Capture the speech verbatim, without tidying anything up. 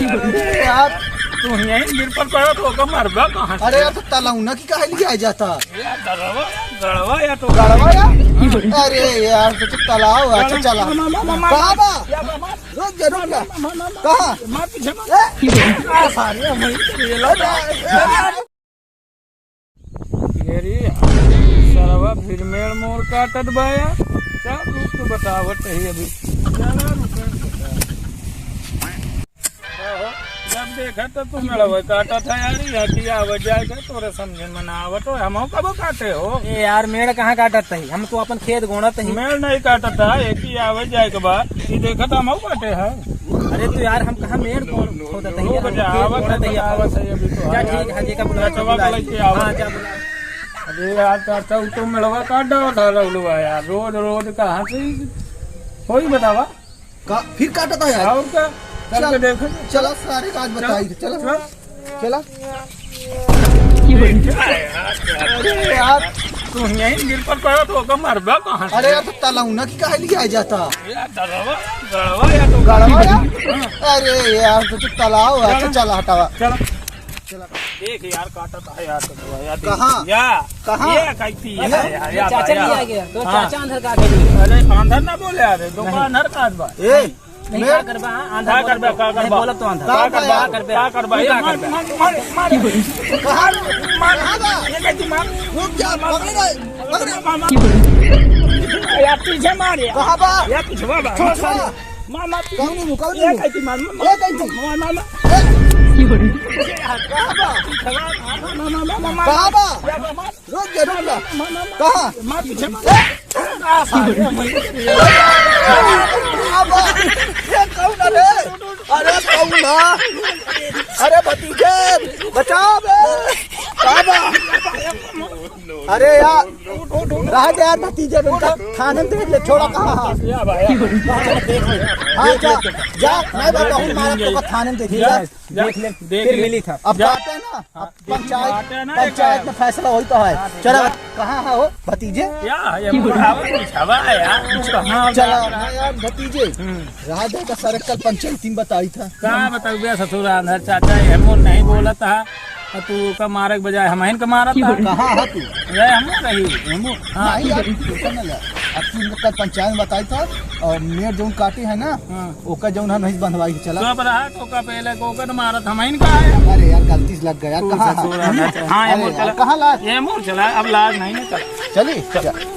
अरे यार, तू यहीं गिर पर पड़ा तो ओका मरबा कहाँ से? अरे यार, तो तलौना की काहे लिए आ जाता? यार, गड़वा, गड़वा या तो गड़वा या? अरे यार, तो, तो तालाब है। अच्छा, चला। मामा, मामा, मामा। कहाँ बा? या मामा। रुक जा, रुक जा। मामा, मामा, मामा। कहाँ? मार पीछे मार। ए! आ, सारे, वहीं से ये लो। अरे, अरे, अरे। ये रे, सरवा फिर मेड़ मोड़ काटत बा यार। चल, रुक तो बतावत ही अभी। चला, रुक, रुक, रुक। जब देखा तो तू मेड़वा काटत है यार, यहाँ की आवत जाए के तोरे समझे में ना आवत हो, हम कबो काटे हो? ए यार, मेड़ कहाँ काटत है? हम तो अपन खेत गोड़त ही। मेड़ नहीं काटत है, एक ही आवत जाए के बाद, ये देखा तो हम काटे है। अरे तो यार, हम कहाँ मेड़ कौन खोदत है यार? रुक जा, हम खेत आवत है, गोड़त ही अपन। आवत है अभी तो। जा ठीक है, जेका बुला, चचवा बुला। के लेके आवत हाँ, है। जा बुला। अरे यार, चाचा, वो तो मेड़वा काट डाला था रउलवा यार, रोज, रोज कहाँ से होई बतावा? का, फिर काटता है यार? और का? चल चल, के देखो। चला, सारे का आज चल, बताई थे, चला। चल। चला। अरे यार, तू यहीं गिर पर पड़ा तो ओका मरबा कहाँ से? अरे यार, तो तलौना की काहे लिए आ जाता? यार, गड़वा, गड़वा या तो गड़वा या? अरे यार, तो, तो तालाब है। अच्छा, चला, हटावा। चला। चला। देख यार, काटत है यार, तो यार, देख। कहाँ? या, कहाँ? ये कहती है, या, या, या, चाचा या। नहीं आ गया, तो हाँ। चाचा अंदर का के लिए। अरे, अंदर ना बोले, अरे, दुकान नहीं। हर काट बा। ए, नहीं, मैं का करबा, हाँ, आंधा का बोलत करबा, तो, का नहीं करबा? बोलत तो आंधा। का करबा? का करबा? का करबा? ये ये का मार, करबा? मार, मार, मार। कहाँ? मार, मार। कहाँ बा? ये कहती मार। रुक जा, पकड़ रहे, पकड़ रहे। मार, मार। यार, पीछे मार यार। कहाँ बा? यार, पीछे मार, मार। छोड़, छोड़। मार, मार। कौन है वो? कौन है ये वो? कहती मार, मार, ये कहती। मार, मार, मार। ए। कहाँ बा? पीछे मार, मार, मार, मार, मार। कहाँ बा? यार, मार, मार। रुक जा, रुक जा। मार, मार, मार, मार। कहाँ? मार पीछे मार। ए! आ, सारे, मार। बाबा, ये कौन है रे? अरे कौन है? अरे भतीजे, बचाओ बे। बाबा। अरे यार, रह दे यार भतीजे, उनका थाने में देख ले, छोड़ा कहाँ है? हाँ, जा, जा, नहीं बाबा, हम मारा तो थाने में देख ले। जा, देख ले, देख फिर ले। मिली था। अब जा। काटे ना, अब पंचायत, काटे ना, पंचायत में फैसला होई तो है। हाँ, चला, जा। कहाँ है हो भतीजे? क्या है, ये बुढ़ावा कुछ हवा है यार, कुछ कहाँ चला, जा रहा है? ना यार भतीजे, हम्म। राजा का सारे कल पंचायती में बताई था। का बताऊ बे ससुर, अंधर चाचा, ये हमो नहीं बोलत है, और तू का मारे के बजाय हमहिन का मारत है। कहाँ है तू? ये हमो रही, हमो, हाँ। नहीं यार, तू टेंशन ना ले। अब तू इनको कल पंचायत में बताई था, और मेड़ जौन काटे है ना, हाँ। ओका जौन है नहीं बंधवाई के चला। चुप रहा, तो का पहले को ओका तो मारत हमहिन का है। अरे यार, गलती से लग गया। तू कहाँ ससुर है? है ना? हाँ, ये अरे मोर यार, चला। कहाँ लाज? ये मोर चला, अब लाज नहीं ना चला। चली? चल। चल।